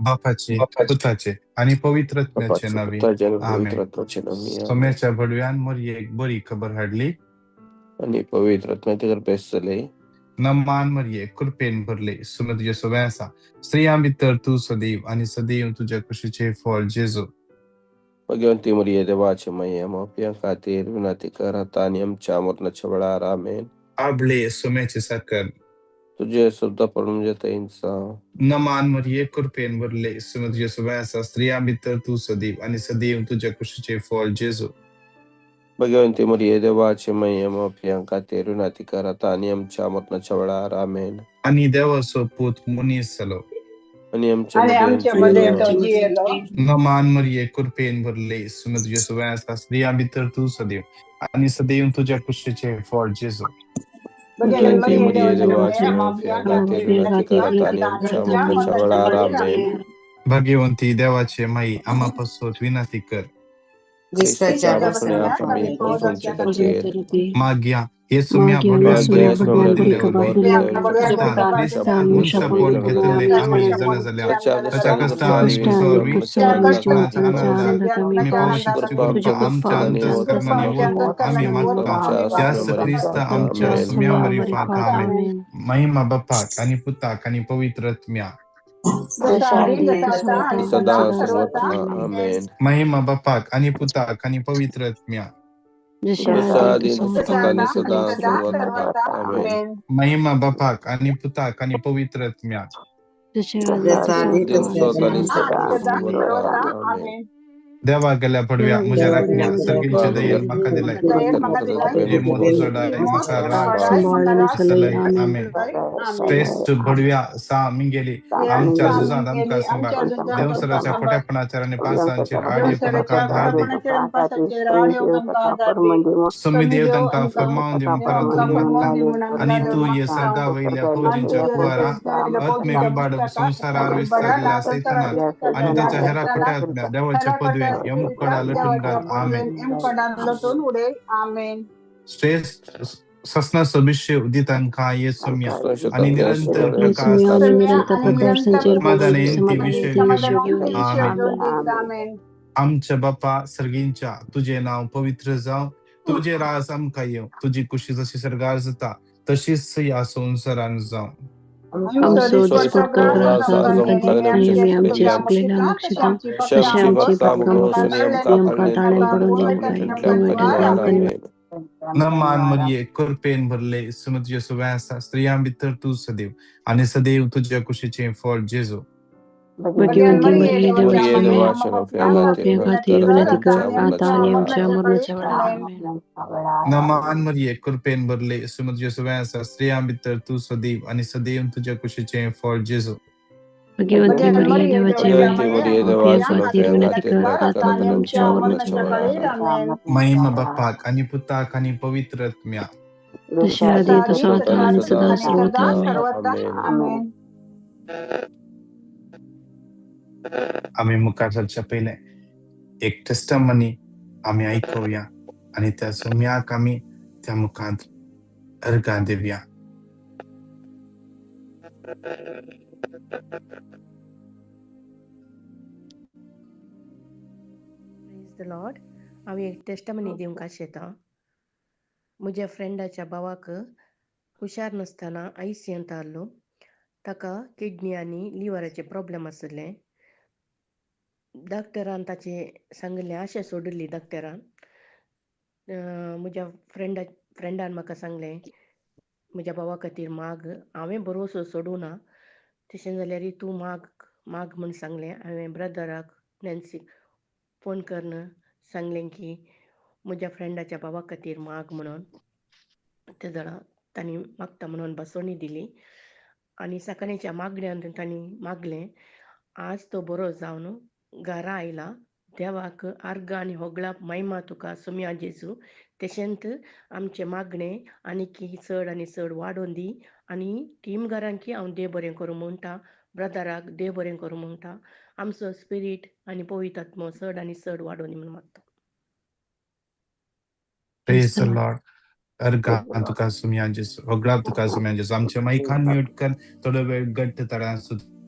बापाचे, पुताचे आनी पवित्र आत्म्याचे बापाचे, नांवी, पुताचे आनी आमेन. पवित्र आत्म्याचे नांवी, आमेन. सोम्याच्या भडव्यान मरयेक बरी खबर हाडली. आनी पवित्र आत्म्याचे गर्भेस्त जाले. नमान मरये, कृपेन भरले, सुम तुजे सोबें आसा, स्त्रियां भितर तूं सदैव आनी सदैव तुज्या कुशीचें फळ जेजू. भगवंती मरिये, देवाचे माये, आम्हा पापयां खातीर विनंती कर आता आनी आमच्या मरणाच्या वेळार. आमेन. आबले सोम्याचे साकर. तुझे शब्द प्रमाणे तैंचा. नमान मरिये, कृपेन भरले, सुम तुजे सोबें आसा, स्त्रियां भितर तूं सदैव आनी सदैव तुज्या कुशीचें फळ जेजू. भगवंती मरिये, देवाचे माये, आम्हा पापयां खातीर विनंती कर आता आनी आमच्या मरणाच्या वेळार. आमेन. आनी देवाचो पूत मनीस जालो. आनी आमच्या आनी मदें आमचे मदें जियेलो. तो जियेलो. नमान मरिये, कृपेन भरले, सुम तुजे सोबें आसा, स्त्रियां भितर तूं सदैव आनी सदैव तुज्या कुशीचें फळ जेजू. भगवंती मरिये, मरिये, देवाचे देवाचे माये, माफिया आम्हा खातीर खातीर विनंती विनंती कर कर आता आनी आता आमच्या आनी आमच्या मरणाच्या मरणाच्या वेळार. वेळार. आमेन. आमेन. भाग्यवंती देवाचे माई, आम्हा पासत विनंती कर. क्रिस्ताच्या क्रिस्ताच्या बसण्याक बसण्याक आमी आमी पोसोवचे खातीर. मागया हे सुम्या मागीर भडव्यान बरी मागीर खबर भगवान बरी दिल्ले खबर वरवीं दिल्ले पुतान क्रिस्तान मनशापण घेतिल्ले आमी जाणा जाल्या, ताच्या कश्टां आनी खुर्सा वरवीं मरणाच्या आनंदान आमी पावूंक शकची कृपा आमच्या अंतस्करणांनी ओत, आमी मागता त्याच क्रिस्त आमच्या सुम्या मारिफात. आमेन. महिमा बापाक आनी पुताक आनी पवित्र आत्म्याक. सदा सर्वत्र. आमेन. महिमा बापाक आनी पुताक आनी पवित्र आत्म्याक. जसा आदी तसोच आतां आनी सदां सर्वत्र. आमेन. महिमा बापाक आनी पुताक आनी पवित्र आत्म्याक. तसोच आनी सदां सर्वत्र. आमेन. देवा गेल्या पडव्या म्हज्या राखण्या, सर्गींचे दयेन म्हाका दिलाय, तुजे मोत जोडाय म्हाका राख सलय. आमेन. श्रेश्ठ बडव्या सा मिंगेली, आमच्या झुजांत आमकां सांबाळ, देवसराच्या खोट्यापणाचेर आनी पासांचेर आड येवंक आमकां आधार दी. सुमी देव तांकां फरमावन दी मुखार तूं मागता आनी तूं हे सर्गा वयल्या फौजींच्या कुवारा आत्मे विबाड संवसारार विस्तारिल्ल्या सैतानाक आनी ताच्या हेरा खोट्या आत्म्या देवाच्या पदवेन यमकडा लटून घाल. आमेन. आमेन. श्रेश्ठ ससनाचो विशय दितांकां येसुम्या आनी निरंतर प्रकाश समाधान विशय. आमेन. आमच्या बापा सर्गींच्या, तुजें नांव पवित्र जावं, तुजें राज आमकां येवं, तुजी कुशी जशी सर्गार जाता तशीच ह्या संवसारान जावं. आमचो दिसपट्टो ग्रास आज आमकां दी आनी आमी आमचे चुकलेल्या मागशिता तशें आमची पापकां आमकां ताणें पडून दिनाकाय, पूण वायटांतल्यान आमकां नमान मरिये, कृपेन भरले, सुम तुजे सोबें आसा, स्त्रियां भितर तूं सदैव आनी सदैव तुज्या कुशीचें फळ जेजू. भगवंती मरिये, देवाची माई, आम्हा पापयां खातीर विनंती कर आता आनी आमच्या मरणाच्या वेळार. आमेन. नमान मरिये, कृपेन भरले, सुम तुजे सोबें आसा, स्त्रियां भितर तूं सदैव आनी सदैव तुज्या कुशीचें फळ जेजू. भगवंती मरिये, देवाची माई, आम्हा पापयां खातीर विनंती कर आता आनी आमच्या मरणाच्या वेळार. आमेन. महिमा बापाक आनी पुताक आनी पवित्र आत्म्याक. जशें आदी तसो आतां आनी सदां सर्वत्र. आमेन. आमेन. आमी मुखार सरच्या पयलें एक टेस्टमनी आमी आयकुया आनी त्या सुम्याक आमी त्या मुखांत अर्गां दिवया. प्रेज the Lord. हांव एक टेस्टमनी दिवंक आशेतां. म्हज्या फ्रेंडाच्या भावाक हुशार नासतना आयसीयूंत आहलो. ताका किडनी आनी लिवराचे प्रॉब्लम आशिल्ले. डॉक्टरान ताचे सांगिल्लें, आशा सोडिल्ली डॉक्टरान. म्हज्या फ्रेंडान म्हाका सांगलें, म्हज्या भावा खातीर माग, हांवें भरोसो सोडूं ना, तशें जाल्यार तूं माग माग म्हूण सांगलें. हांवें ब्रदराक नॅन्सीक फोन करून सांगलें की म्हज्या फ्रेंडाच्या भावा खातीर माग म्हणून. ते जाणा तांणी मागता म्हणून बसवणी दिली आनी सकाळच्या मागण्यान तांणी मागलें. आज तो बरो जावन घरा आयला. देवाक आर्गां आनी होगळाप, महिमा तुका सुम्या जेजू. तशेंच आमचें मागणें आनीकी चड आनी चड वाडोवन दी आनी टीम घरांकी हांव देव बरें करूं म्हणटा, ब्रदराक देव बरें करूं म्हणटा. आमचो स्पिरीट आनी पवित्र आत्मो चड आनी चड वाडोवन दी म्हूण मागता. प्रेज the Lord. अर्गां तुका सुम्या जेजू, होगळाप तुका सुम्या जेजू. आमच्या मायकान म्यूट कर, थोडो वेळ घट्ट तळ्यां सुद्दां.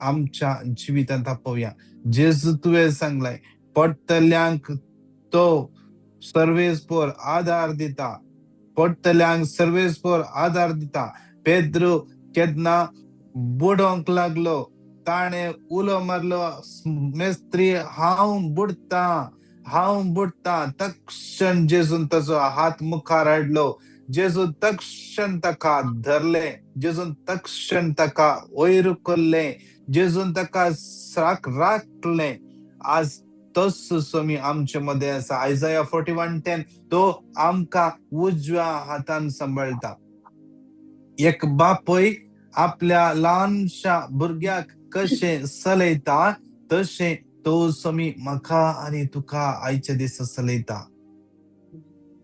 आमच्या जिवितांत आपोवया. जेजू तुवें सांगलाय, पडटल्यांक तो सर्वेस्पोर आदार दिता, पडटल्यांक सर्वेस्पोर आदार दिता. पेद्रू केन्ना बुडोंक लागलो, ताणें उलो मारलो, मेस्त्री हांव बुडटा, हांव बुडटा. तक्षण जेजून ताचो हात मुखार हाडलो, जेजू तक्षण ताका धरले, जेजून तक्षण ताका वयर उखल्लें, जेजून ताका राखलें. आज तोच स्वामी आमचे मदें आसा. आयजाया 41:10, तो आमकां उजव्या हातान सांबाळटा. एक बापूय आपल्या ल्हानशा भुरग्याक कशें चलयता तशें तो स्वामी म्हाका आनी तुका आयच्या दिसा चलयता.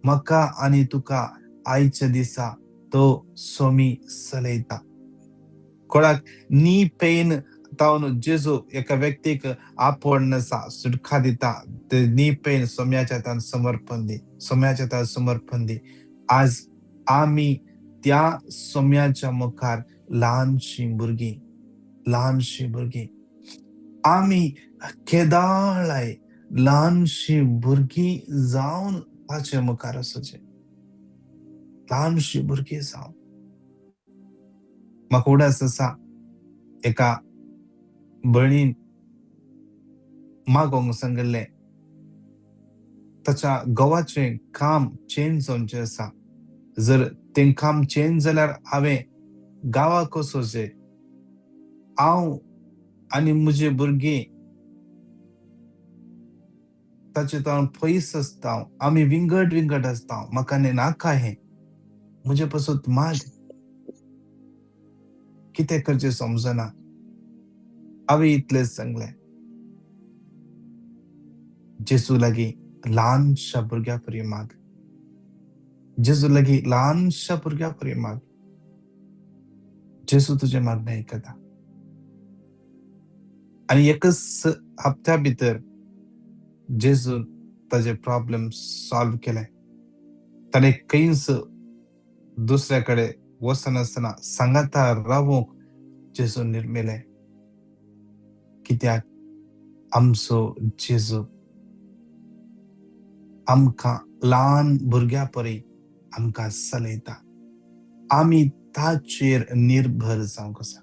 म्हाका आनी तुका आयच्या दिसा तो स्वामी चलयता. कोणाक नी पेन तावन जेजू एका व्यक्तीक आपोवन आसा, सुटका दिता, ते नी पेन सोम्याच्या हातान समर्पण दी, सोम्याच्या हातान समर्पण दी. आज आमी त्या सोम्याच्या मुखार ल्हानशीं भुरगीं, ल्हानशीं भुरगीं, आमी केदाळाय ल्हानशीं भुरगीं जावन ताचे मुखार आसचें, ल्हानशीं भुरगीं जावन. म्हाका उडास आसा, एका भयणीन मागोंक सांगिल्लें, ताच्या घोवाचें काम चेंज जावचें आसा. जर तें काम चेंज जाल्यार हांवें गांवाक वचचें, हांव आनी म्हजी भुरगीं ताचे तावन पयस आसता, आमी विंगड विंगड आसता, म्हाका नाका हें, म्हजे पासत माग, कितें करचें समजना. हांवें इतलेंच सांगलें, जेजू लागीं ल्हानशा भुरग्या परी माग, जेजू लागीं ल्हानशा भुरग्या परी माग, जेजू तुजें मागणें आयकता. आनी एकच हप्त्या भितर जेजून ताजे प्रॉब्लम सॉल्व केले. ताणें खंयच दुसऱ्या कडेन वचनासतना सांगाता रावूंक जेजून निर्मिलें. कित्याक आमचो जेजू आमकां ल्हान भुरग्या परी आमकां चलयता. आमी ताचेर निर्भर जावंक आसा,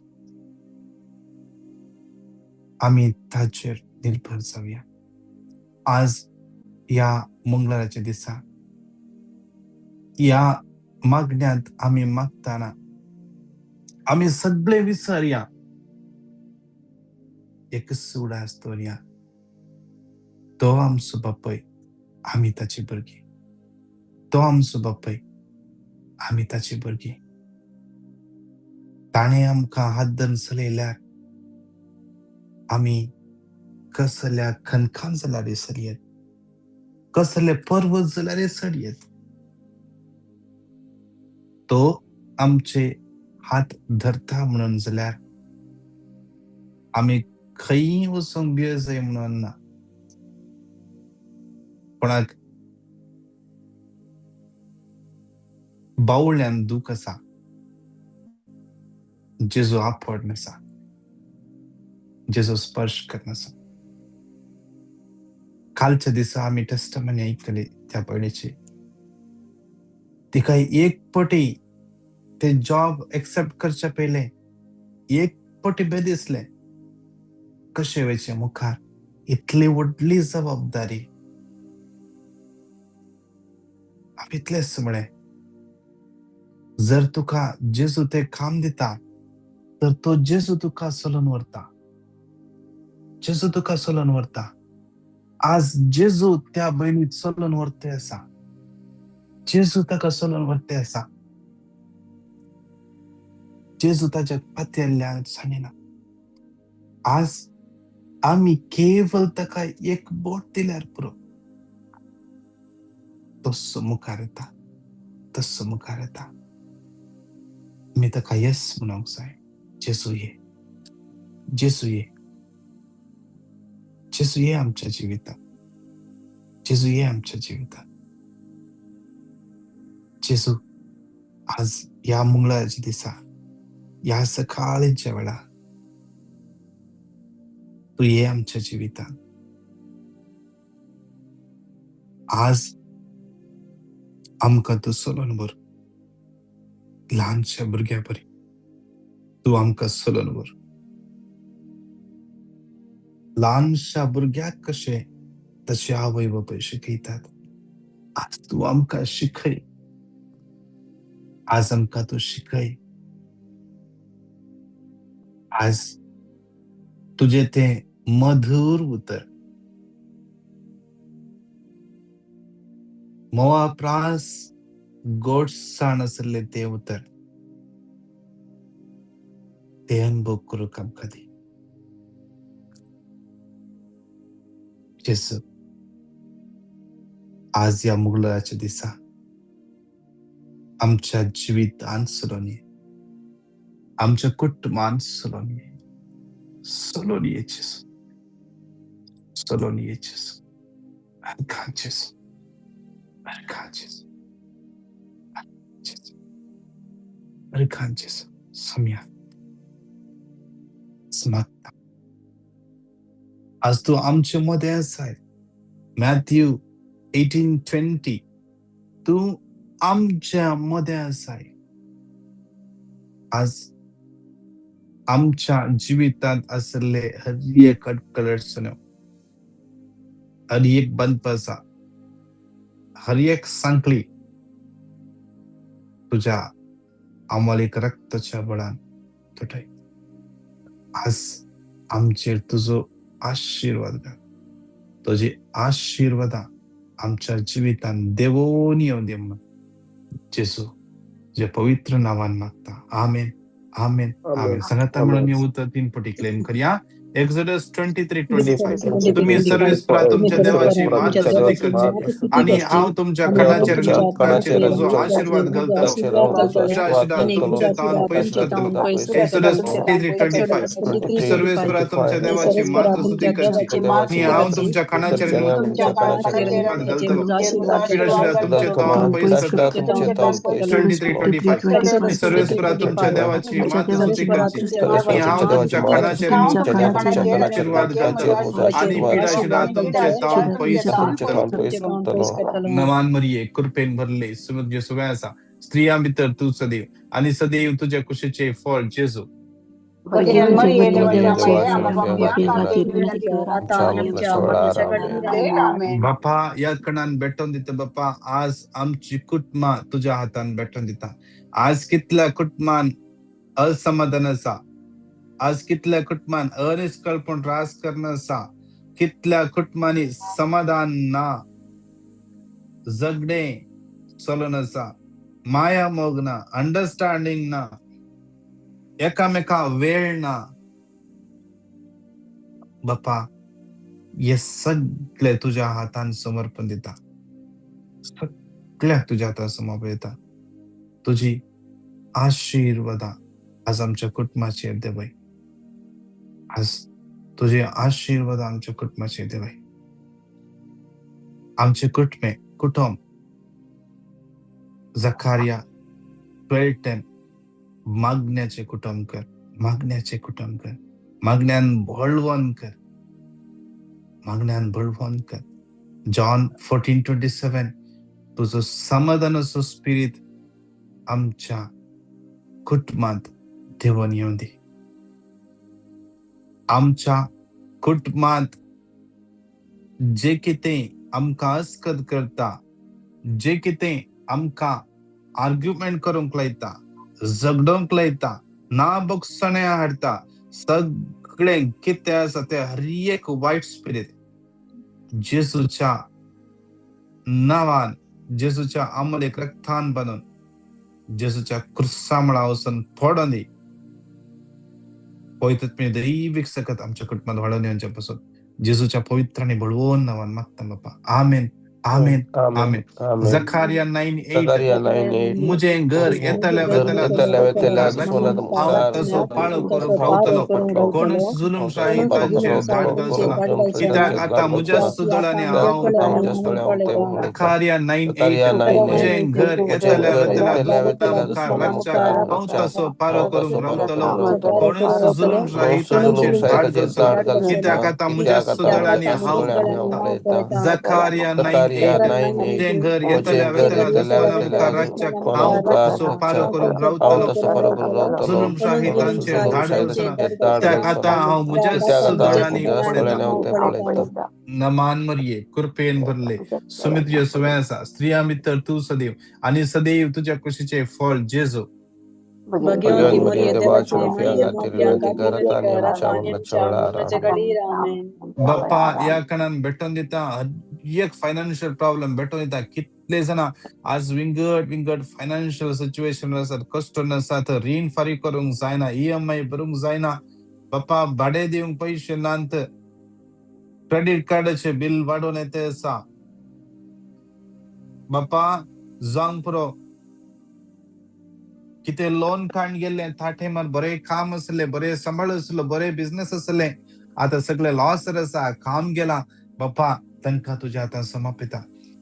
आमी ताचेर निर्भर जावया. आज ह्या मंगळाराच्या दिसा ह्या मागण्यांत आमी मागतना आमी सगळे विसरया, एकच उडास दवरया, तो आमचो बापूय, आमी ताची भुरगीं, तो आमचो बापूय, आमी ताची भुरगीं. ताणें आमकां हात धरून चलयल्यार आमी कसल्या खणखान जाल्यार चलयेत, कसले पर्वत जाल्यार चडयेत, तो आमचे हात धरता म्हणून जाल्यार आमी खंय वचूंक भियो जाय म्हणून ना. कोणाक बावळ्यान दूख आसा, जेजू आपोड आसा, जेजू स्पर्श करनासा. कालच्या दिसा आमी टेस्टमनी आयकली त्या भयणीची. तिका एक पटी ते जॉब एक्सेप्ट करच्या पयलें एक पटी बे दिसलें, कशें वयचें मुखार, इतली व्हडली जबाबदारी. हांवें इतलेंच म्हळें, जर तुका जेजू तें काम दिता तर तो जेजू तुका चलोवन व्हरता, जेजू तुका चलोवन व्हरता. आज जेजू त्या भयणीक चलोवन व्हरते आसा, जेजू ताका चलोवन व्हरते आसा. जेजू ताच्या पातयेल्ल्यान सांगिना. आज आमी केवल ताका एक बोट दिल्यार पुरो, तसो मुखार येता, तसो मुखार येता. आमी ताका येस म्हणूंक जाय, जेजू ये, जेजू ये, जेजू ये आमच्या जिवितांत, जेजू ये आमच्या जिवितांत. जेजू आज ह्या मंगळाराच्या दिसा, ह्या सकाळीच्या वेळा तूं ये आमच्या जिवितांत. आज आमकां तूं चलोवन व्हर. ल्हानशा भुरग्या परी तूं आमकां चलोवन व्हर. ल्हानशा भुरग्याक कशें तशें आवय बापूय शिकयतात, आज तूं आमकां शिकय. आज आमकां तूं शिकय. आज तुजें तें मधूर उतर म्होंवा प्रास गोडसाण आशिल्लें तें उतर तें अनुभव करूंक आमकां दी. जेजू, आज ह्या मुगळाच्या दिसा आमच्या जिवितांत चलोवन ये, आमच्या कुटुंबांत चलोवन ये. चलोवन ये जेजू, चलोवन ये जेजू. हरखान जेजू, हरखान जेजू, जेजू, हरखान जेजू. सम्या मागता आज तूं आमचे मदें आसाय. मॅथ्यू 18:20, तूं आमच्या मदें आसाय. आज आमच्या जिवितांत आशिल्ले हर एक अडचण्यो, हर एक बंदपासा, हर एक सांकळी तुझ्या अमोलीक रक्ताच्या बळान तुटय. आज आमचेर तुजो आशिर्वाद घाल. तुजी आशिर्वादां आमच्या जिवितांत देवोन येवं दी म्हणून जेजू तुज्या पवित्र नांवान मागता. आमेन, आमेन, आमेन. सांगाता म्हणून हे उतर तीन पटी क्लेम करया. एक्सोडस 23:25, तुम्ही सर्वेस्परा तुमच्या देवाची मात्र स्तुती करची आणि हांव तुमच्या खाणाचेर आनी उदकाचेर तुजो आशीर्वाद घालतलो. तुमच्या आशिर्वाद तुमचे ताण पयस करतलो. एक्सोडस 23:25, तुम्ही सर्वेस्परा तुमच्या देवाची मात्र स्तुती करची आणि हांव तुमच्या खाणाचेर आनी उदकाचेर घालतलो. आशीर्वाद तुमचे ताण पयस करतलो. 23:25, तुम्ही सर्वेस्परा तुमच्या देवाची मात्र स्तुती करची आणि हांव तुमच्या खाणाचेर आनी उदकाचेर आशीर्वाद घालतलो आणि पिडाशिरा तुमचे ताण पयस करतलो. नवान मरिये, कृपेन भरले, सुमध्य सुव्या आसा, स्त्रियां भितर तूं सदैव आणि सदैव तुझ्या कुशीचे फळ जेजू. बापा, ह्या कणान भेटोवन दिता बापा. आज आमची कुटुंबां तुज्या हातान भेटोवन दिता. आज कितल्या कुटुंबान असमाधान आसा, आज कितल्या कुटुंबान अनिष्कळपण त्रास करणं आसा, कितल्या कुटुंबांनी समाधान ना, झगडें चलून आसा, माया मोग ना, अंडरस्टँडींग ना, एकामेका वेळ ना. बापा, हे सगळे तुझ्या हातान समर्पण दिता, सगळ्याक तुझ्या हातान समर्पण दिता. तुजी आशिर्वादां आज आमच्या कुटुंबाचेर देवय. आज तुझे आशिर्वाद आमच्या कुटुंबाचेर देवय. आमचे कुटुंबे कुटुंब जकारिया 12:10, मागण्याचे कुटुंब कर, मागण्याचे कुटुंब कर, मागण्यान बळवंत कर, मागण्यान बळवंत कर. जॉन 14:27, तुजो समाधानाचो स्पिरीत आमच्या कुटुंबांत देवून येवं दी. आमच्या कुटुंबांत जे कितें आमकां अस्कत करता, जे कितें आमकां आर्ग्युमेंट करूंक लायता, झगडोवंक लायता, ना बक्षणे हाडटा, सगळें कितें आसा तें हर एक वायट स्पिरीत जेजूच्या नांवान, जेजूच्या अमोलेक रक्तान बांदून, जेजूच्या क्रुसा मुळा वचून पडोन दी. पवित्र दैवीक सकत आमच्या कुटुंबात वाडोवन येवचे पासून जेजूच्या पवित्र आनी बळवंत नांवान मागता बापा. आमेन, आमेन आमेन आमेन. आमेन. जखारिया 9:8 जकारिया 9:8 मुझें घर येतल्या घर वेतल्या येतल्या दुस्माना वेतल्या मुखार दुस्मना राखूंक हांव मुखार तसो पाळो करूंक हांव रावतलो तसो पडलो कोणूच हांव तसो जुलूमशाही पारो करून तांचेर धाड रावतलो घालचो ना कोणूच कित्याक जुलमशाही आतां धाड घालचो ना म्हज्याच दोळ्यांनी कित्याक हांव आतां ते म्हज्याच दोळ्यांनी हांव तें पळयतां. पळयतां. जखारिया 9:8 जकारिया 9:8 मुझें घर म्हजें येतल्या घर वेतल्या येतल्या दुस्माना वेतल्या मुखार दुस्मना राखच्याक मुखार हांव राखच्याक तसो पारो हांव करूंक तसो पारो रावतलो करूंक रावतलो कोणूच जुलूमशाही कोणूच तांचेर जुलूमशाही धाड ताचेर घालचो ना धाड घालचो कित्याक ना आतां कित्याक म्हज्याच आतां दोळ्यांनी म्हज्याच हांव दोळ्यांनी हांव पळयतां. पळयतां. जखारिया जकारिया 9:8 9:8 मुझें घर म्हजें येतल्या घर वेतल्या येतल्या दुस्माना वेतल्या मुखार राखच्याक दुस्मना हांव मुखार तसो पारो राखच्याक करूंक हांव रावतलो तसो पारो करूंक रावतलो जुलूमशाही कोणूच तांचेर धाड जुलूमशाही घालचो ना ताचेर धाड कित्याक घालचो आतां ना हांव म्हज्याच कित्याक आतां दोळ्यांनी म्हज्याच पळयतां. दोळ्यांनी हांव तें पळयतां. नमान मरिये कृपेन भरले सुमी तुजे सवें आसा स्त्रियां भितर तूं सदैव आनी सदैव तुज्या कुशीचें फळ जेजू. भगवंती मरिये देवाच्या माफिया खातीर विनंती करत आनी आमच्या मरणाच्या वेळार आमेन. बाप्पा ह्या कणान भेटोवन दिता हर एक फायनान्शियल प्रॉब्लम भेटोवन दिता. कितले जाणां आज विंगड विंगड फायनान्शियल सिच्युएशन आसात, कश्ट आसात, रीण फारीक करूंक जायना, ईएमआय भरूंक जायना, बाप्पा भाडें दिवंक पयशे नात, क्रेडीट कार्डाचे बिल वाडोवन येते आसा. बाप्पा जावंक पुरो कितें लोन काडून गेल्लें त्या टायमार बरें काम आसलें, बरें सांबाळ आसलो, बरें बिजनेस आसलें, आतां सगळें लॉस आसा, काम गेलां. बाप्पा तांकां तुज्या हातान समर्पिता.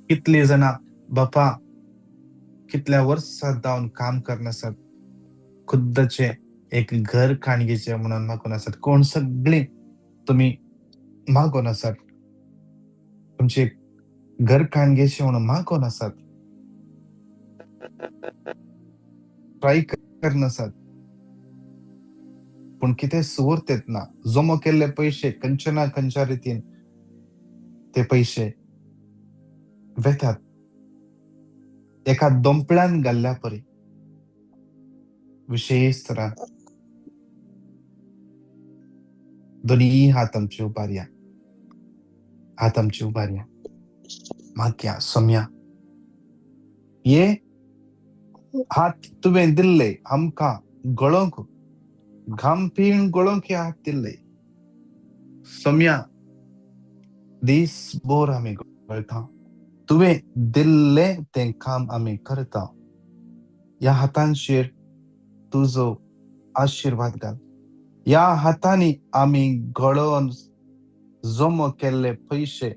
कितलीं जाणां बाप्पा कितल्या वर्सां जावन काम करनासत, खुद्दाचें एक घर काडून घेवचें म्हणून मागून आसात. कोण सगळीं तुमी मागून आसात, तुमचें घर काडून घेवचें म्हणून मागून आसात, ट्राय करनासात, पूण कितें सुवर्त येतना जमो केल्ले पयशे खंयच्या ना खंयच्या रितीन ते पयशे वेतात एका दोंपळ्यान घाल्ल्या परी. विशेश तरान दोनूय हात आमचे उबारया, हात आमचे उबारया, मागया सोम्या हे हात तुवें दिल्ले आमकां गळोवंक, घाम पिवन गळोवंक हे हात दिल्ले. सोम्या दीस भर आमी गळटा, तुवें दिल्लें तें काम आमी करता. ह्या हातांचेर तुजो आशिर्वाद घाल. ह्या हातांनी आमी गळोवन जमो केल्ले पयशे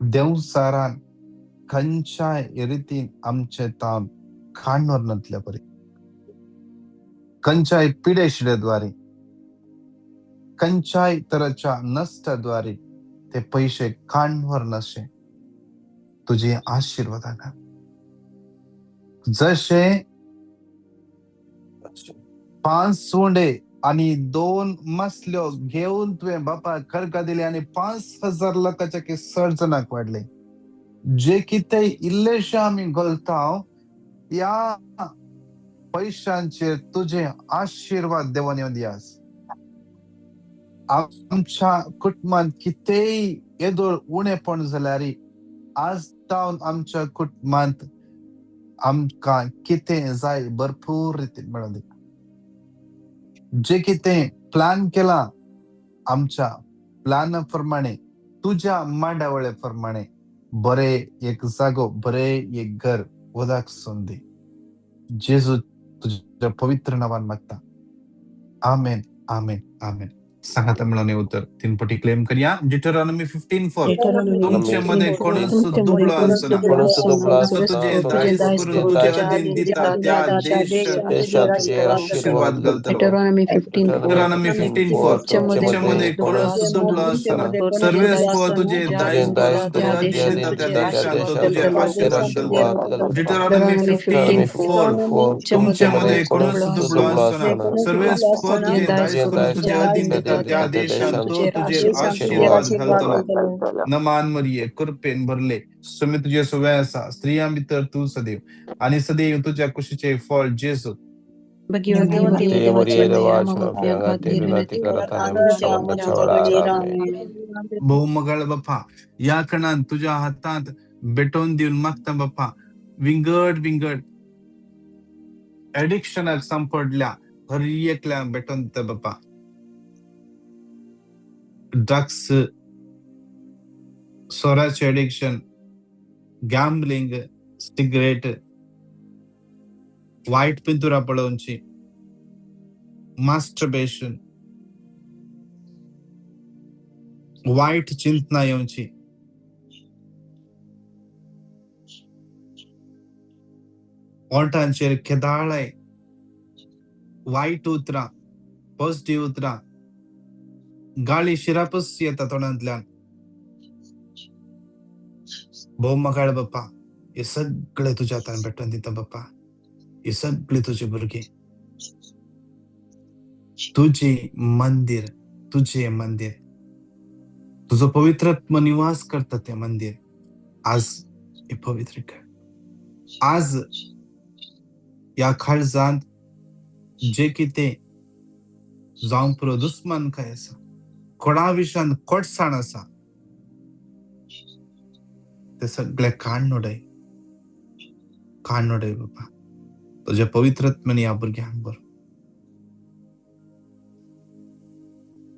देंवचारान खंयच्याय रितीन आमचे तावन काडून व्हरनातले परी, खंयच्याय पिडेशिडेद्वारे, खंयच्याय तराच्या नश्टाद्वारे ते पयशे काडून व्हरनाशे तुजे आशिर्वादा घाल. जशे 5 सुंडे आणि 2 मसल्यो घेवन तुवें बापा खरका दिले आनी 5000 लोकांच्या की सड जणांक वाडले. जे कितें इल्लेशे आमी घालता त्या पयशांचेर तुजे आशिर्वाद देवान येवन दियास. आमच्या कुटुंबांत कितेंय येदोळ उणेपण जाल्यार आज जावन आमच्या कुटुंबांत आमकां कितें जाय भरपूर रितीन मेळोन दी. जे कितें प्लॅन केला आमच्या प्लॅना प्रमाणे, तुज्या मांडावळे प्रमाणे बरे एक जागो, बरे एक घर वदाक संदी. जेजू तुज्या पवित्र नांवान मागता, आमेन आमेन आमेन. सांगाता मेळोन उतर 3 पटी क्लेम करया. डिटरॉनॉमी 15:4 तुमचे मध्ये कोणूच दुबळो आसना, तो तुझे दायज करून तुझ्या अधीन दिता त्या देशात आशीर्वाद घालतलो. Deuteronomy 15:4 Deuteronomy 15:4 तुमचे मध्ये कोणूच दुबळो आसना, सर्वेस्व तुझे दायज करून तुझ्या अधीन दिता त्या देशात तो तुझे आशीर्वाद घालतलो. डिटरॉनॉमी 15:4 तुमचे मध्ये कोणूच दुबळो आसना, सर्वेस्व तुझे दायज करून तुझ्या अधीन दिता त्या देशात तो तुझे आशीर्वाद घालतलो. नमान मरिये कृपेन भरले सुमी तुजे सवे आसा, स्त्रियां भितर तूं सदैव आनी सदैव तुज्या कुशीचें फळ जेजू. भगवंती मरिये देवाच्या माफिया खातीर विनंती करत आनी आमच्या मरणाच्या वेळार आमेन. बहुमगाळ बाप्पा ह्या खणान तुज्या हातांत भेटोवन दिवन मागता बाप्पा, विंगड विंगड एडिक्शनाक सांपडल्या हर एकल्याक भेटोवन दिता बाप्पा. ड्रग्स, सोराचें एडिक्शन, गॅम्बलिंग, सिगरेट, वायट पिंतुरां पळोवची, मास्टरबेशन, वायट चिंतना येवची, ओंठांचेर केदाळाय वायट उतरां, पॉझिटिव्ह उतरां, गाळी शिरापस येता तोंडांतल्यान. भोव मगाळ बाप्पा, हे सगळे तुज्या हातान भेटोवन दिता बाप्पा. हे सगळे तुजे भुरगे, तुजे मंदिर, तुजे मंदिर, तुजो पवित्र निवास करता ते मंदिर आज हे पवित्र कर. आज ह्या काळजांत जे कितें जावंक पुरो दुस्मान काय आसा, कोणा विशयान कोटसाण आसा, ते सगळे काडून उडय, काडून उडय बाबा. तुज्या पवित्रत्माने ह्या भुरग्यांक बरो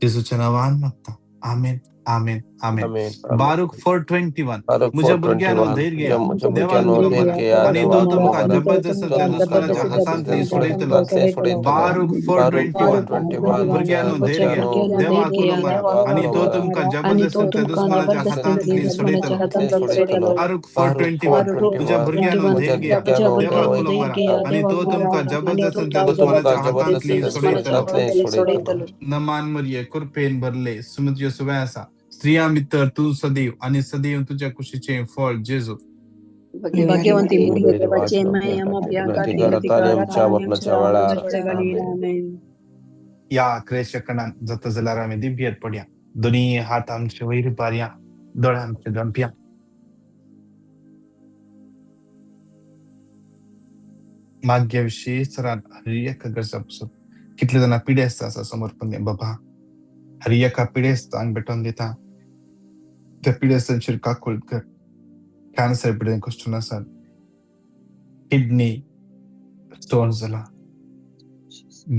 जेजूच्या नांवान मागता, आमेन, आमेन, आमेन. आमेन. बारूक 4:21. बारूक म्हज्या भुरग्यांनो 4:21. धैर्य घेया, म्हज्या देवान भुरग्यांनो तुलो धैर्य मरा घेया, आनी देवा तो तुलो तुमकां मरा, जबरदस्त तो त्या तुमकां दुस्मानाच्या जबरदस्त हातांतली सोडयतलो. सोडयतलो. बारूक बारूक 4:21. 4:21. भुरग्यांनो धैर्य घेया, देवा तुलो मरा आनी तो तुमकां आनी तो जबरदस्त त्या तुमकां दुस्मानाच्या जबरदस्तीन हातांतली दुस्मानाच्या सोडयतलो. हातांतली सोडयतलो. बारूक 4:21. तुज्या भुरग्यांनो धैर्य घेया, तुज्या देवा भुरग्यांनो कुलो धैर्य मरा घेया, आनी देवा तो कुलो तुमकां मरा आनी जबरदस्त तो त्या तुमकां दुस्मानाच्या जबरदस्तीन हातांतली दुस्मानाच्या सोडयतलो. हातांतली सोडयतलो. नमान मरिये, कृपेन भरले, सुमद्य सुवे आसा, स्त्रियां भितर तूं सदैव आनी सदैव तुज्या कुशीचें फळ जेजू. भाग्यवंती मरिये, देवाची माय, आम्हा पाप्यांखातीर आमच्या मरणाच्या वेळार. आमेन. ह्या क्रेच्या कणान जाता जाल्यार आमी दिव्यत पडया, दोनी हात आमचे वयर पारया, दोळे आमचे दंपया. माग्या विशीं सरान हर एका गरजा पसून कितले जाणां पिडेस्त आसा समर्पण बाबा, हर एका पिडेस्तांक भेटोवन दिता, त्या पिडेस्तांचेर काकूळ कर. कॅन्सर पिडेन कश्टून आसात, किडनी स्टोन जाला,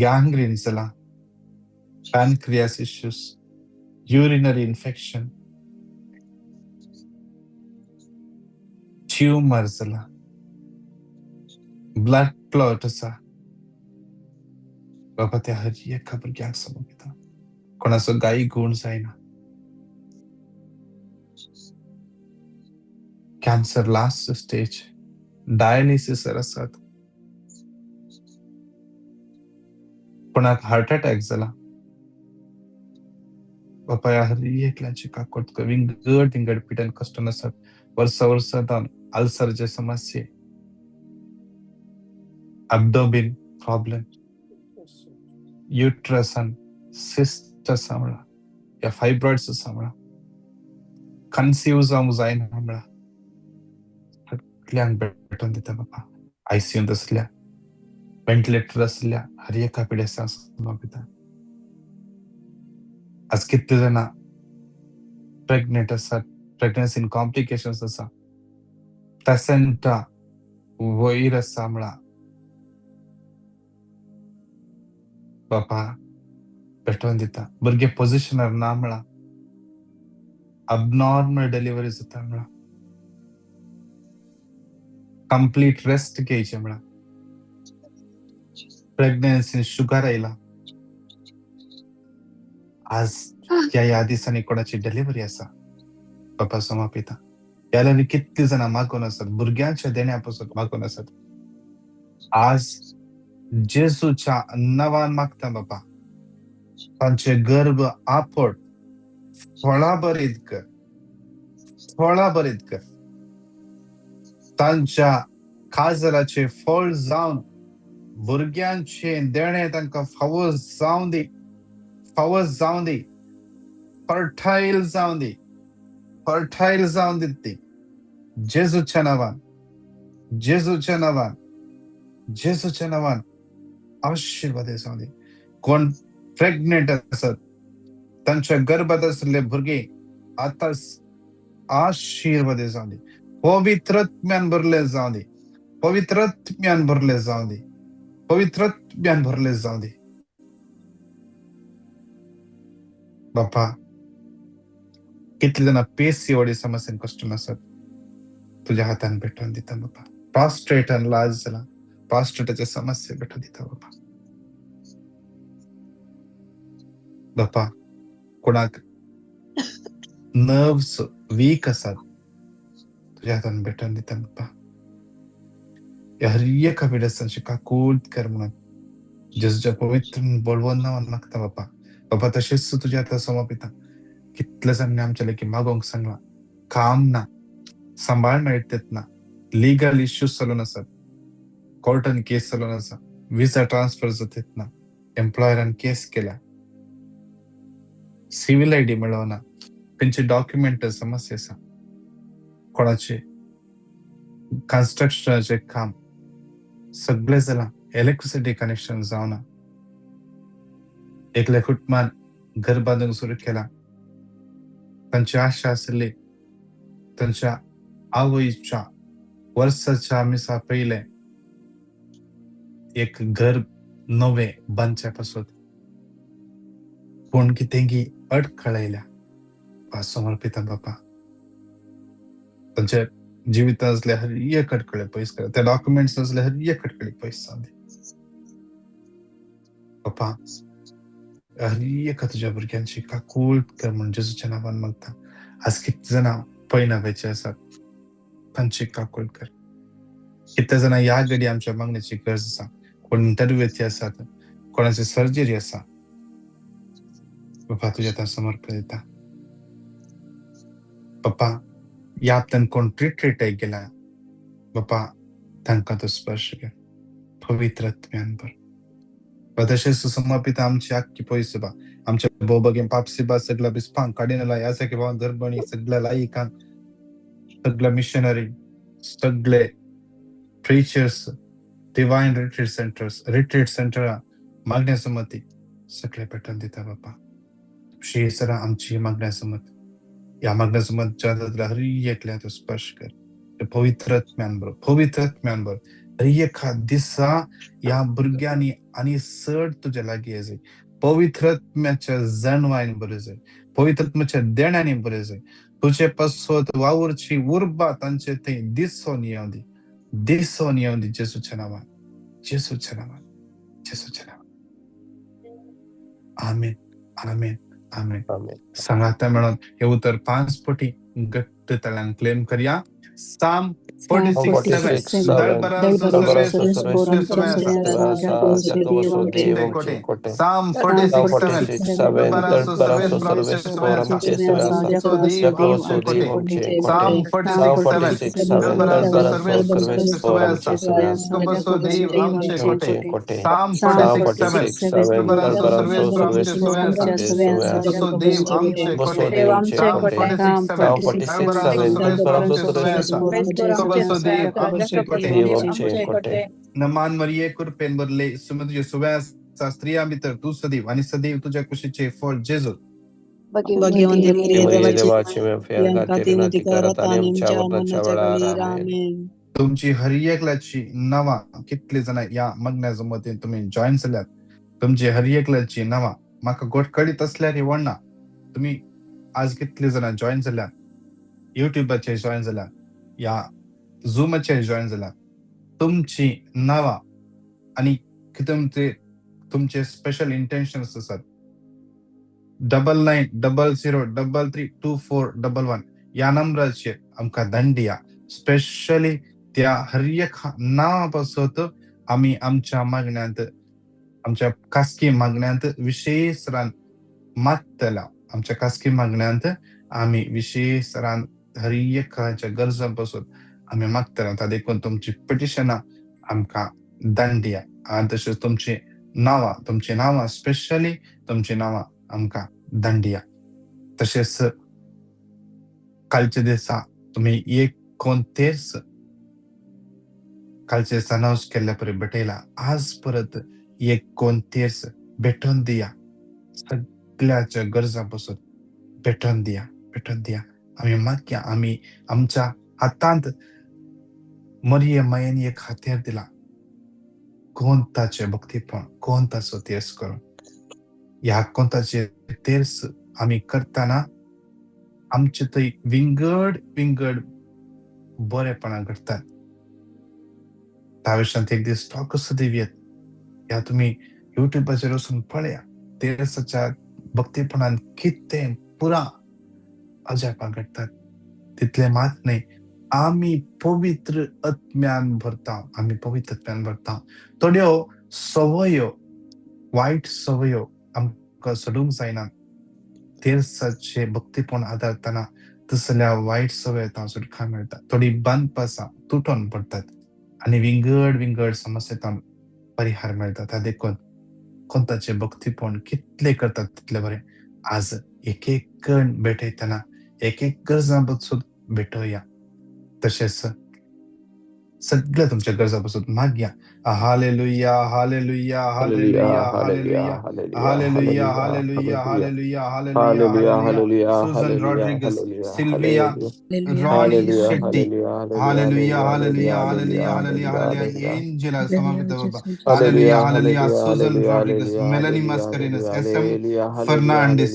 गँग्रीन जाला, पॅनक्रियास इश्यूज, युरिनरी इन्फेक्शन, ट्यूमर जाला, ब्लड क्लॉट आसा बाबा, त्या हर एका भुरग्यांक समर्पिता. कोणाचो गायी गूण जायना, कॅन्सर लास्ट स्टेज, डायलिसिसार आसात, कोणाक हार्ट अटॅक जाला बाबा, ह्या हर एकल्याची काकूट कर. विंगड विंगड पिड्यान कश्टन आसात, वर्सा वर्सा जावन अल्सरचे समस्ये, अब्डोमिन प्रॉब्लेम, युट्रसान सिस्ट आसा म्हणा, या फायब्रॉइड्स आसा म्हणा, कन्सीव जावंक जायना म्हणा, सगल्यांक भेटोवन दिता बाबा. आयसीयूंत आसल्या, व्हेंटिलेटर आसल्या हर एका पिडेस्तांक समर्पिता. आज कितले जाणां प्रेग्नेंट आसात, प्रेग्नन्सीन कॉम्प्लिकेशन्स आसा, प्लेसेंटा वयर आसा म्हणा बाबा, भेटोवन दिता. भुरगें पोजिशनार ना म्हणा, अबनॉर्मल डिलिव्हरी जाता म्हणा, कंप्लीट रेस्ट घेयचें म्हणा, प्रेग्नन्सी शुगर आयला. आज ह्या ह्या दिसांनी कोणाची डिलिव्हरी आसा बाबा समर्पिता. ह्या लागीं कितलीं जाणां मागून आसात, भुरग्यांच्या देण्या पासून मागून आसात. आज जेजूच्या नांवान मागता बाबा, तांचे गर्भ आपट फळां भरीत कर, फळां भरीत कर. तांच्या काजराचे फळ जावन भुरग्यांचे देणें तांकां फावो जावं दी, फावो जावं दी, फर्टायल जावं दी, फर्टायल जावं दी ती. जेजूच्या नांवान, जेजूच्या नांवान, जेजूच्या नांवान आशिर्वाद जावं दी. कोण प्रेग्नेंट आसत, तांच्या गर्भात आशिल्ले भुरगे आतां आशिर्वाद जावं दी, पवित्रत्म्यान भरले जावं दी, पवित्रत्म्यान भरले जावं दी, पवित्रत्म्यान भरले जावं दी. बापा, कितले जाणां पीसीओडी समस्येन कश्टून आसात, तुज्या हातान भेटोवन दिता बाबा. प्रॉस्ट्रेटान लाज जाला, प्रॉस्ट्रेटाचे समस्या भेटोवन दिता बाबा. बापा कोणाक नर्व्स वीक आसात तुज्या हातान भेटोवन दिता बाबा. हर एका पिडेस्तांची काकूट कर म्हणून जेजूच्या पवित्र बळवंत नांवान मागता बापा. बाबा तशेंच तुज्या हातान समर्पिता. कितले जाणांनी आमच्या लेगीत मागोवंक सांगलां, काम ना, सांबाळ मेळटेत ना, लिगल इश्यूज चलून आसात, कोर्टान केस चलून आसा, विजा ट्रान्सफर जातेत ना, एम्प्लॉयरान केस केल्या, सिव्हिल आयडी मेळना, खंयचे डॉक्युमेंट समस्या आसा, कोणाचे कन्स्ट्रक्शनाचें काम सगळें जालां, इलेक्ट्रिसिटी कनेक्शन जावना, एकल्या कुटुंबान घर बांदूंक सुरू केलां, तांची आशा आसली तांच्या आवयच्या वर्साच्या मिसा पयलें एक घर नवें बांदच्या पासत, पूण कितेंगी अडखळयल्या. समर्पिता बापा, तांच्या जिवितांत आसले हर एक अडखळे पयस कर, त्या डॉक्युमेंट्स आसले हर एक अडखळे पयस जावं दी बापा. हर एका तुज्या भुरग्यांची काकूट कर म्हूण जेजूच्या नांवान मागता. आज कितले जाणां पयणाव्याचे आसात तांची काकूट कर. कितले जाणां ह्या घडी आमच्या मागण्याची गरज आसा, कोण इंटरव्यूचे आसात, कोणाची सर्जरी आसा, बापा तुज्या हातान समर्पण दिता. बापा ह्या हप्त्यान कोण रिट्रीटाक गेला बापा तांकां तूं स्पर्श कर पवित्र आत्म्यान भर. तशेंच समर्पित आमची आख्खी पयस बा, आमच्या बोबगे पापसिबा सगळ्या बिस्पांक, कार्डिनला, यासके भावन धर्मणी सगळ्या लायिकांक, सगळ्या मिशनरी, सगळे preachers, divine retreat centers, retreat सेंटरां मागण्या समती सगळे पेटोवन दिता बापा. सरा आमची मागण्या समत, ह्या मागण्या समत जगांतल्या हर एकल्या तूं स्पर्श कर पवित्र आत्म्यान बरो, पवित्र आत्म्यान बरो. हर एका दिसा ह्या भुरग्यांनी आनी चड तुज्या लागीं येजाय, पवित्र आत्म्याच्या जाणवायन बरें जाय, पवित्र आत्म्याच्या देण्यांनी बरें जाय. तुजे पासत वावुरची उर्बा तांचे थंय दिसोन येवं दी, दिसोन येवं दी जेजूच्या नांवान, जेजूच्या नांवान, जेजूच्या नांवान. आमेन, आमेन, आमेन. सांगाता मेळोन हे उतर 5 पटी घट्ट तळ्यान क्लेम करया. Psalm 46:7 Psalm 46:7 Psalm 46:7 Psalm 46:7 नमान मरिये कृपेन भरले, सुमत सुव्यास स्त्रियां भितर तूं सदैव आनी सदैव तुज्या कुशीचे फळ जेजू. तुमची हर एकल्याची नांवां कितली जाणां ह्या मागण्या जमतीन तुमी जॉयन जाल्यात, तुमची हर एकल्याची नांवां म्हाका गोट कळीत आसल्यार व्हडना. तुमी आज कितली जाणां जॉयन जाल्यात, युट्यूबाचेर जॉयन जाल्यात, ह्या झुमाचेर जॉयन जाल्यात, तुमची नांवां आनी तुमचे तुमचे स्पेशल इंटेन्शन्स आसात. 9900332411 ह्या नंबराचेर आमकां धाडया. स्पेशली त्या हर एक नांवा पासत आमी आमच्या मागण्यांत, आमच्या खासगी मागण्यांत विशेश रान मागतल्या. आमच्या खासगी मागण्यांत आमी विशेश रान हर एकाच्या गरजां पासून आमी मागतले. देखून तुमची पिटिशनां आमकां धाडया आनी तशेंच तुमची नांवां, तुमची नांवां स्पेशली तुमची नांवां आमकां धाडया. तशेंच कालच्या दिसा तुमी 29 कालच्या दिसा अनावन्स केल्ल्या परी भेटयला, आज परत 29 भेटोवन दिया. सगळ्याच्या गरजां पासून भेटोवन दिया, भेटोवन दिया. आमी मागया, आमी आमच्या हातांत मरिये मायेन एक हातेर दिला, कोंताचे भक्तीपण, कोंताचो तेर्स करून. ह्या कोंताचे तेर्स आमी करतना आमचे थंय विंगड विंगड बरेपणां घडटात. त्या एक दीस टॉक दिवयेत या तुमी युट्यूबाचेर वचून पळया, तेरेसाच्या भक्तीपणान कितें पुरा अजापां घडटात. तितलें मात न्हय, आमी पवित्र आत्म्यान भरता, आमी पवित्र आत्म्यान भरता. थोड्यो संवयो, वायट संवयो आमकां सोडूंक जायना. तेरसाचे भक्तीपण आदारतना तसल्या वायट संवय सुटका मेळटा. थोडी बांदपासां तुटोन पडटात आनी विंगड विंगड समस्येंत परिहार मेळटा. त्या देखून कोंताचे भक्तीपण कितले करतात तितले बरें. आज एक एक कण भेटयतना एक एक गरजां पसून भेटोवया. तशेंच सगळ्या तुमच्या गरजां पासून मागया. Hallelujah, hallelujah, hallelujah, hallelujah, hallelujah, hallelujah, hallelujah, hallelujah, hallelujah. Susan Rodrigues, Sylvia, Ronnie Shetty, hallelujah, hallelujah, hallelujah, hallelujah, hallelujah. Angela समर्पित बाबा, hallelujah, hallelujah. Susan Rodrigues, Melanie Mascarenhas, S M Fernandes,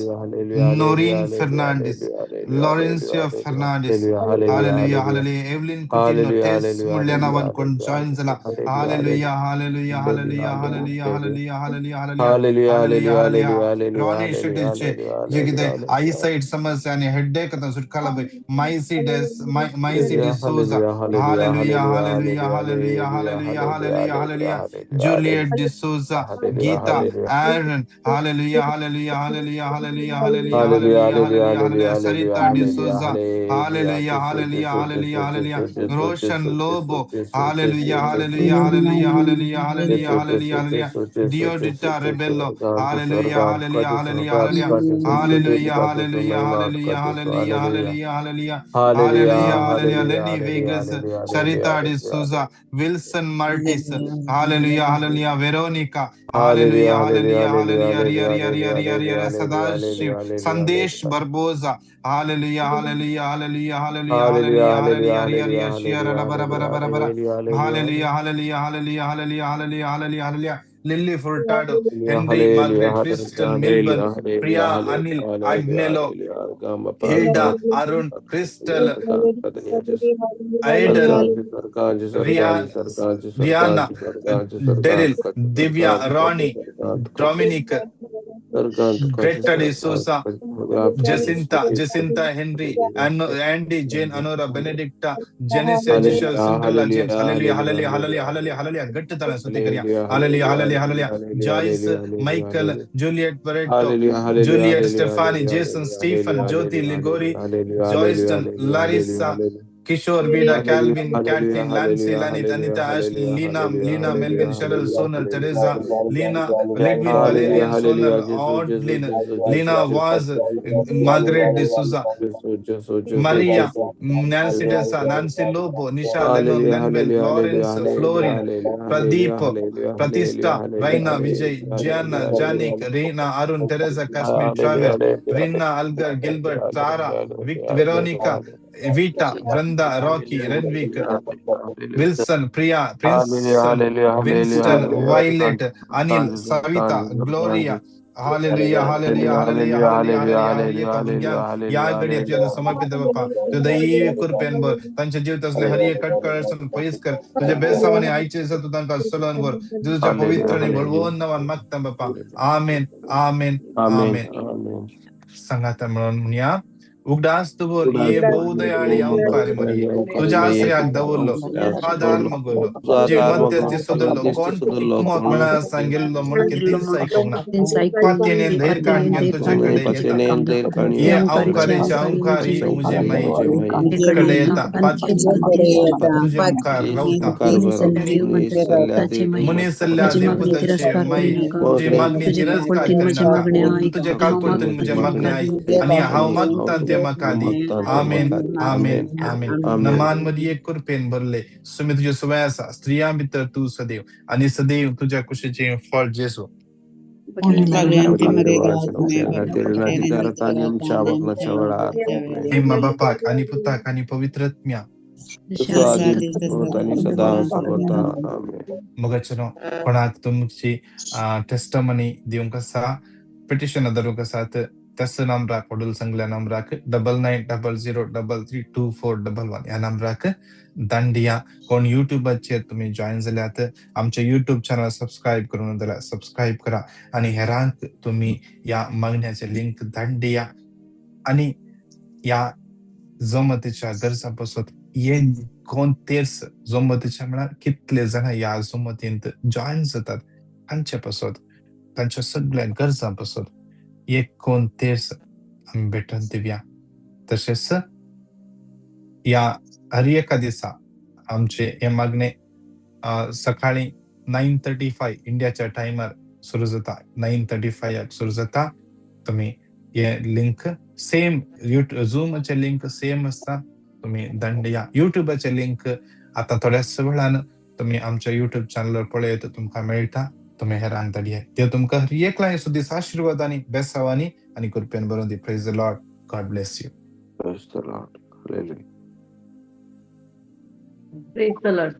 Noreen Fernandes, Laurencio Fernandes, hallelujah, hallelujah. Evelyn Coutinho, Tess Mulyana कोण join झाला, hallelujah, hallelujah, hallelujah, hallelujah, hallelujah, hallelujah, hallelujah, hallelujah, hallelujah. Ronnie शेट्टीचे जे कितें आयसाइट समस्या आणि headache आतां सुटका लाभय. मायसी डेस मायसी D'Souza, hallelujah, hallelujah, hallelujah, hallelujah, hallelujah, hallelujah. Juliet D'Souza, Geeta Aaron, hallelujah, hallelujah, hallelujah, hallelujah, hallelujah, hallelujah, hallelujah, hallelujah. Sarita D'Souza, hallelujah, hallelujah, hallelujah, hallelujah. Roshan Lobo, hallelujah, hallelujah, hallelujah, hallelujah, hallelujah, hallelujah, hallelujah. Diodita Rebello, hallelujah, hallelujah, hallelujah, hallelujah, hallelujah, hallelujah, hallelujah, hallelujah, hallelujah, hallelujah, hallelujah, hallelujah. Lenny Vegas, Sarita D'Souza, Wilson Martis, hallelujah, hallelujah. Veronica, hallelujah, hallelujah, hallelujah, Riya Riya Riya Riya Riya. Sadashiv, Sandesh Barbosa, hallelujah, hallelujah, hallelujah, hallelujah, hallelujah, hallelujah, Riya Riya Shiya bara bara bara bara, hallelujah, hallelujah, hallelujah, hallelujah, hallelujah, hallelujah, hallelujah. Lily Furtado, Henry, Margaret, Kristen, Milburn, Priya, Anil, Agnello, Hilda, Arun, Crystal, Idol, Rihanna, Daryl, Divya, Ronnie, Dominic, Greta D'Souza, Jacinta, Jacinta Henry, Andy, Jane, Anora, Benedicta, Janice, Giselle, Cinderella, James, hallelujah, hallelujah, hallelujah, hallelujah, hallelujah. ಗಟ್ಟಿತನ ಸ್ತುತಿ ಕರಿಯ. Hallelujah, hallelujah, hallelujah. Joyce, Michael, Juliet Barreto, Juliet, Stephanie, Jason, Stephen, Jyothi Ligori, Joyston, Larissa, Kishore, Vida, Calvin, Kathleen, Lancy, Lanit, Anita, Ashley, Leena, Leena, Melvin, Cheryl, Sonal, Teresa, Leena, Ledwin, Valerian, Sonal, Audlin, Leena Vaz, Margaret D'Souza, Maria, Nancy Desa, Nancy Lobo, Nisha, Lennon, Lenwell, Lawrence, Florin, Pradeep, Pratishta, Raina, Vijay, Gianna, Janik, Reena, Arun, Teresa, Kashmir, Travel, Rinna, Algar, Gilbert, Tara, Veronica, Vita, Vrinda, Rocky, Renwick, Wilson, Priya, Princeton, Winston, Violet, Anil, Savita, Gloria, hallelujah, hallelujah, hallelujah, hallelujah, hallelujah. या घडये तुझ्या समर्पित बाप्पा, तुझ्या दैवी कृपेन भर. तांच्या जिवितांतले हर एक अडकळ पयस कर. तुझ्या बेसावाने आयचे दिसा तूं तांकां सलोवन भर. तुझ्या पवित्र आनी बळवंत नांवान मागता बाप्पा, आमेन, आमेन, आमेन. सांगाता म्हणून म्हणया, उगडास दवर ये बहुदयाळी अंकारी मरिये, तुझ्या आश्रयाक दवरलो, आधार मगलो, तुझे मध्यस्थी सोदलो, कोण हिकमत म्हळ्यार सांगिल्लो म्हण केन्नाच आयकूंक ना. पातयेन धैर्य काडून घेवन तुजे कडेन येता. ये अवकारीचे अवकारी मुझे माई कडे येता, तुझे मुखार रावता. मनीस सल्ल्या पुताचे माई, तुझी मागणी तिरस्कार करिनाका, तुझे काकुळतेन म्हजें मागणें आयक आनी हांव मागतां तें म्हाका दी. आमेन, आमेन, आमेन. नमान मदी एक कृपेन भरले, सुमी तुजे सुवाय आसा, स्त्रियां भितर तूं सदैव आनी सदैव तुज्या कुशीचें फळ जेजू. हिम्मा बापाक आनी पुताक आनी पवित्र आत्म्या. मोगाचेनो, कोणाक तुमची टेस्टमनी दिवंक आसा, पिटिशन धरूंक आसात, त्याच नंबराक वडील सांगल्या नंबराक 9900332411 ह्या नंबराक दांडिया. कोण युट्यूबाचेर तुमी जॉयन जाल्यात, आमचे युट्यूब चॅनल सबस्क्रायब करूंक जाल्यार सबस्क्रायब करा आनी हेरांक तुमी ह्या मागण्याचे लिंक धाडिया आनी ह्या जमतीच्या गरजां पासत हे कोण तेर्स जमतीच्या, म्हळ्यार कितले जाणां ह्या जमतींत जॉयन जातात, तांचे पासत, तांच्या सगळ्या गरजां पासत एक कोण तेर्स आमी भेटून दिवया. तशेंच ह्या हर एका दिसा आमचे हे मागणे सकाळी 9:35 इंडियाच्या टायमार सुरू जाता. 9:35 सुरू जाता. तुमी हे लिंक सेम, झूमाचे लिंक सेम आसता, तुमी दंडया. युट्यूबाचे लिंक आतां थोड्याच वेळान तुमी आमच्या युट्यूब चॅनलार पळयत तुमकां मेळटा. तुमी हेरांक धाडया. देव तुमकां हर एकल्या सुदीस आशिर्वादांनी, बेसावांनी आनी कृपेन भरून दी. Praise the Lord. God bless you. Praise the Lord. Hallelujah. Praise the Lord.